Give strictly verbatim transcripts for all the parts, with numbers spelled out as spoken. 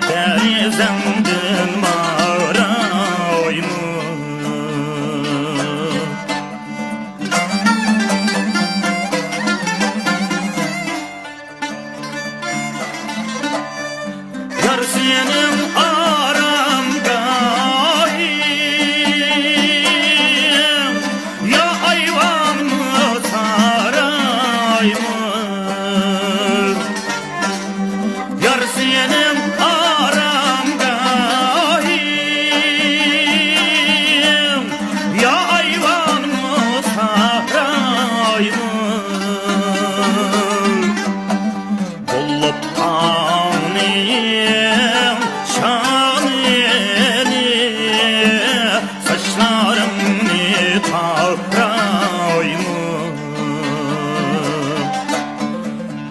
دېرىزەڭدىن مارايمۇ؟ يار سېنىڭ ئارامگاھىڭ، يا ئايۋانمۇ، سارايمۇ؟ يار سېنىڭ ئارامگاھىڭ، يا ئايۋانمۇ، سارايمۇ؟ بولۇپ تاڭنىڭ شانىنى، ساچلىرىڭنى تارايمۇ؟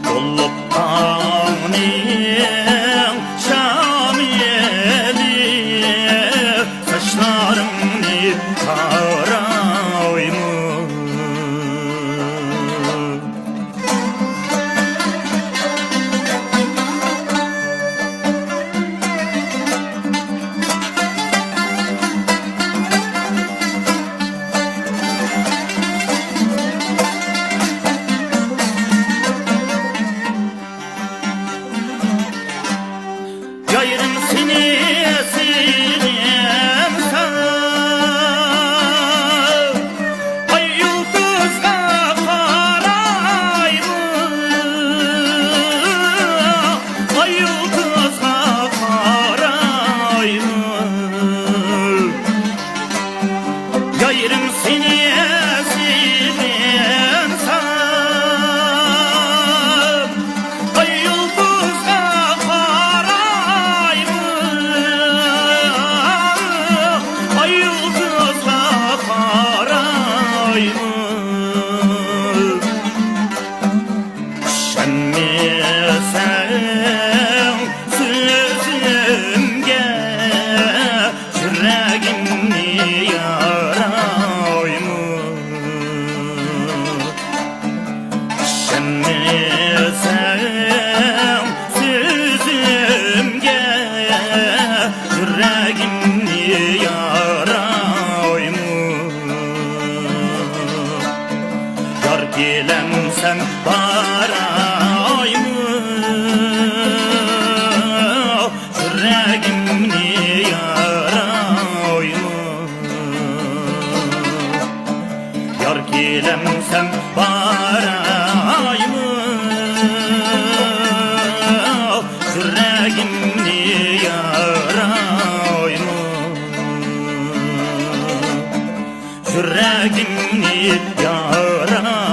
بولۇپ تاڭنىڭ شانىنى، ساچلىرىڭنى تارايمۇ؟ يايرىم سېنى سېغىنسام، ئاي يۇلتۇزغا قارايمۇ، ئاي يۇلتۇزغا قارايمۇ؟ يايرىم سېنى سېغىنسام، ئاي يۇلتۇزغا قارايمۇ، ئاي يۇلتۇزغا قارايمۇ؟ ئىشەنمىسەڭ سۆزۈمگە، يۈرەكىمنى يارايمۇ؟ ئىشەنمىسەڭ سۆزۈمگە، يۈرەكىمنى يارايمۇ؟ يار كېلەمسەن بارايمۇ؟ يۈرەكىمنى يارايمۇ؟ يار كېلەمسەن بارايمۇ؟ يۈرەكىمنى يارايمۇ؟ يۈرەكىمنى يارايمۇ؟